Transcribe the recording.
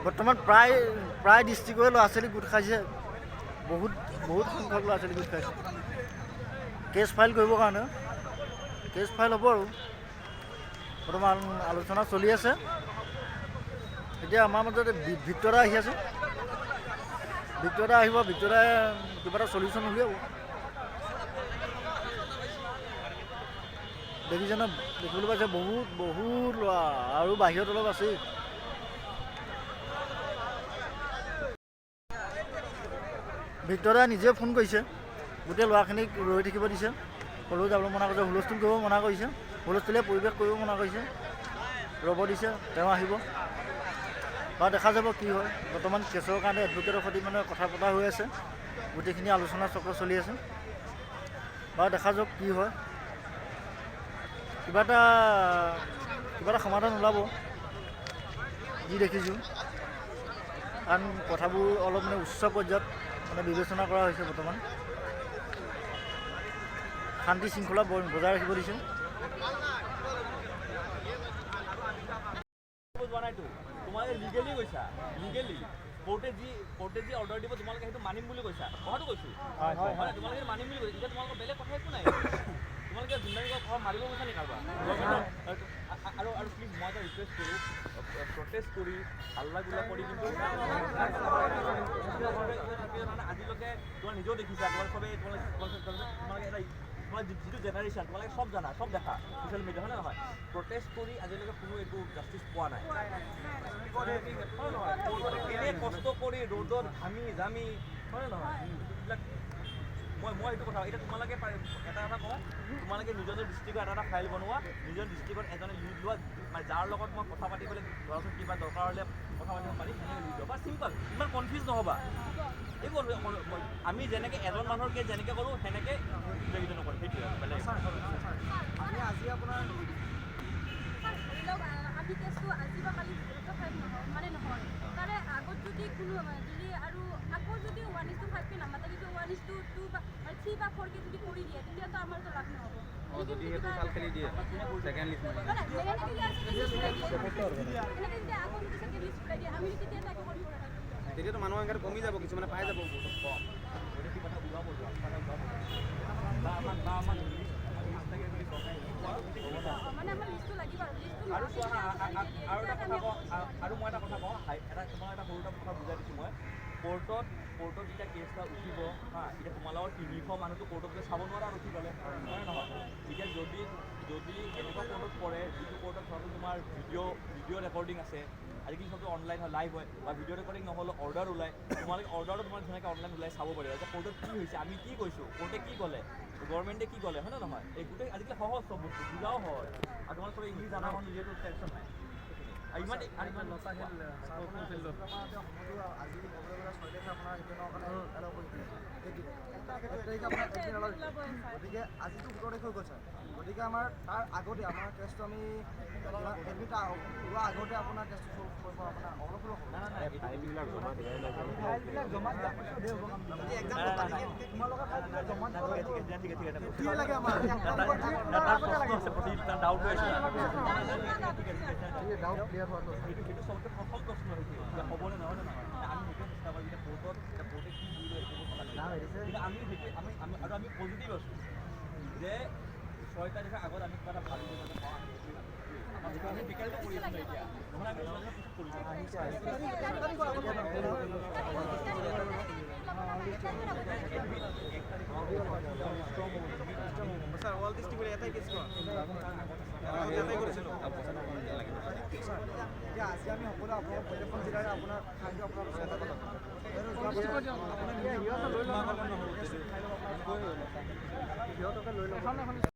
বৰ্তমান প্ৰায় প্ৰায় ডিষ্ট্ৰিক্টৰে ল'ৰা ছোৱালী গোট খাইছে, বহুত বহুত সংখ্যক ল'ৰা ছোৱালী গোট খাইছে কেছ ফাইল কৰিবৰ কাৰণে। কেছ ফাইল হ'ব আৰু বৰ্তমান আলোচনা চলি আছে। এতিয়া আমাৰ মাজত ভিক্টৰা আহি আছে, ভিক্টৰা আহিব, ভিক্টৰাই কিবা এটা চলিউশ্যন উলিয়াব। দেখিছে ন, দেখিবলৈ পাইছে বহুত বহুত ল'ৰা আৰু বাহিৰত অলপ আছেই। ভিক্টৰাই নিজে ফোন কৰিছে, গোটেই ল'ৰাখিনিক ৰৈ থাকিব দিছে, ক'লৈও যাবলৈ মনা কৰিছে, হুলস্থুল কৰিব মনা কৰিছে, হুলস্থুলীয়া পৰিৱেশ কৰিব মনা কৰিছে, ৰ'ব দিছে, তেওঁ আহিব বা দেখা যাব কি হয়। বৰ্তমান কেছৰ কাৰণে এডভকেটৰ সৈতে মানে কথা পতা হৈ আছে, গোটেইখিনি আলোচনা চক্ৰ চলি আছে, বা দেখা যাওক কি হয়। কিবা এটা সমাধান ওলাব যি দেখিছোঁ, কাৰণ কথাবোৰ অলপ মানে উচ্চ পৰ্যায়ত মানে বিবেচনা কৰা হৈছে। বৰ্তমান শান্তি শৃংখলা বজাই ৰাখিব দিছে। যোৱা নাইতো, তোমালোকে লিগেলি গৈছা, লিগেলি কোৰ্টে যি অৰ্ডাৰ দিব তোমালোকে সেইটো মানিম বুলি কৈছা, কথাটো কৈছোঁ হয়, তোমালোকে মানিম বুলি কৈছা। এতিয়া তোমালোকৰ বেলেগ কথা একো নাই। তোমালোকে যোনদানি ঘৰত মাৰিব গৈছা নেকি কাৰোবাক? আৰু আৰু প্লিজ মই এটা ৰিকুৱেষ্ট কৰোঁ, প্ৰটেষ্ট কৰি হাল্লা গোল্লা কৰি কিন্তু মানে আজিলৈকে তোমাৰ নিজেও দেখিছা, তোমাৰ চবেই তোমালোকে এটা তোমাৰ যিটো জেনেৰেশ্যন, তোমালোকে চব জানা, চব দেখা ছ'চিয়েল মিডিয়া, হয় নে নহয়? প্ৰটেষ্ট কৰি আজিলৈকে কোনো একো জাষ্টিছ পোৱা নাই, হয় নহয়? এনে কষ্ট কৰি ৰ'দত ঘামি জামি, হয় নে নহয়? এইবিলাক মই মই সেইটো কথা। এতিয়া তোমালোকে এটা কথা কওঁ, তোমালোকে নিজৰ নিজৰ ডিষ্ট্ৰিক্টৰ এটা এটা ফাইল বনোৱা, নিজৰ ডিষ্ট্ৰিক্টত এজনে লিড লোৱা, মানে যাৰ লগত মই কথা পাতিবলৈ ধৰাচোন কিবা দৰকাৰ হ'লে কথা পাতিব পাৰি, সেনেকৈ লিড লোৱা। বা চিম্পল, ইমান কনফিউজ নহ'বা। একো আমি যেনেকৈ এজন মানুহৰ কেছ যেনেকৈ কৰোঁ সেনেকৈ গোটেইকেইজনে কৰোঁ, সেইটোৱে আৰু বেলেগ আমি আজি আপোনাৰ ধৰি লওক আমি কেছটো আজি বা কালিৰ ভিতৰতো ফাইল নহয়, মানে নহয়, তাৰে আগত যদি কোনো যদি আৰু আকৌ যদি 1:5কে নামাতে, যদি 1:2 বা 3 বা 4কে যদি কৰি দিয়ে, তেতিয়াতো আমাৰতো লাভ নহ'ব। যদি সেইটো চাল খেলি দিয়ে ছেকেণ্ড লিষ্ট মানে এনেকৈ যদি আকৌ যদি ছেকেণ্ড লিষ্ট ওলাই দিয়ে, আমি তেতিয়া একো কৰিব নোৱাৰিম। তেতিয়াতো মানুহৰ সংখ্যাটো কমি যাব, কিছুমানে পাই যাব। কম গতিকে কিবা এটা ওলাব, কিবা এটা ওলাব বা আমাক লিষ্ট লাগে বুলি চৰকাৰে মানে আমাৰ লিষ্টটো লাগিব আৰু লিষ্টটো আৰু চোৱা, আৰু এটা কথা কওঁ, আৰু মই এটা কথা কওঁ, এটা তোমাক এটা সৰু এটা কথা বুজাই দিছোঁ মই। কোৰ্টত যেতিয়া কেছ এটা উঠিব, হা, এতিয়া তোমালোকৰ 300 মানুহটো কোৰ্টত গৈ চাব নোৱাৰা ৰখি গ'লে, হয় নহয়? এতিয়া যদি যদি এনেকুৱা কোৰ্টত পৰে যিটো কোৰ্টত ধৰাচোন তোমাৰ ভিডিঅ' ৰেকৰ্ডিং আছে, আজিকালি চবটো অনলাইন হয়, লাইভ হয়, বা ভিডিঅ' ৰেকৰ্ডিং নহ'লেও অৰ্ডাৰ ওলায়, তোমালোকে অৰ্ডাৰটো তোমাক ধুনীয়াকৈ অনলাইন ওলাই চাব পাৰিবা যে কোৰ্টত কি হৈছে, আমি কি কৈছোঁ, কোৰ্টে কি ক'লে, গভৰ্ণমেণ্টে কি ক'লে, হয় নে নহয়? এই গোটেই আজিকালি সহজ, চব বস্তু বুজাও সহজ, আৰু তোমালোক চবে ইংলিছ জানা হ'ল, নিজেতো টেনশ্যন নাই। আৰু ইমান আৰু ইমান আজি ক'বলৈ গ'লে 6 তাৰিখে আপোনাৰ ৰিটাৰ্ণৰ কাৰণে এলাউ কৰি দিলে, 1 তাৰিখে আপোনাৰ একদিন এলাউ দিলে, গতিকে আজিতো 17 তাৰিখ হৈ গ'ল ছাৰ। গতিকে আমাৰ তাৰ আগতে আমাৰ কেছটো আমি এডমিট ওলোৱা আগতে আপোনাৰ কেছটো চল্ভ কৰিব আপোনাৰ অলপ হ'লেও হ'ব। ফাইলবিলাক জমা দিয়াৰ পিছতহে হ'ব কামটো। তোমালোকে ফাইলবিলাক জমা দিব লাগিব। ঠিক আছে, ঠিক আছে। কি লাগে আমাৰ তাৰ প্ৰশ্ন আছে, তাৰ ডাউট হৈ আছে। ডাউট ক্লিয়াৰ হোৱাটো সেইটো চবতকৈ প্ৰথম প্ৰশ্ন সেইটো যে হ'বনে নহয়, নে নহয়? আমি সেইটো চেষ্টা কৰিম। এতিয়া কোৰ্টত, এতিয়া কোৰ্টে কি দিয়ে সেইটো কথা নাই, কিন্তু আমি সেইটো আমি আমি আৰু আমি পজিটিভ আছোঁ যে 6 তাৰিখৰ আগত আমি কিবা এটা ভাল ৰিজাল্ট পাওঁ। আমি সেইটোৱে আমাৰ সেইটো আমি বিকাৰিত কৰি আছোঁ এতিয়া, নহ'লে আমি 6 তাৰিখৰ পিছত কৰিছোঁ। ছাৰ, অল ডিষ্ট্ৰিক্টৰ এটাই কেছ কৰা, এটাই কৰিছিলোঁ। এতিয়া আজি আমি সকলোৱে আপোনাৰ প্ৰত্যেকখন জিলাৰে আপোনাৰ ফাইলটো আপোনাৰ সিহঁতকে লৈ ল'ব।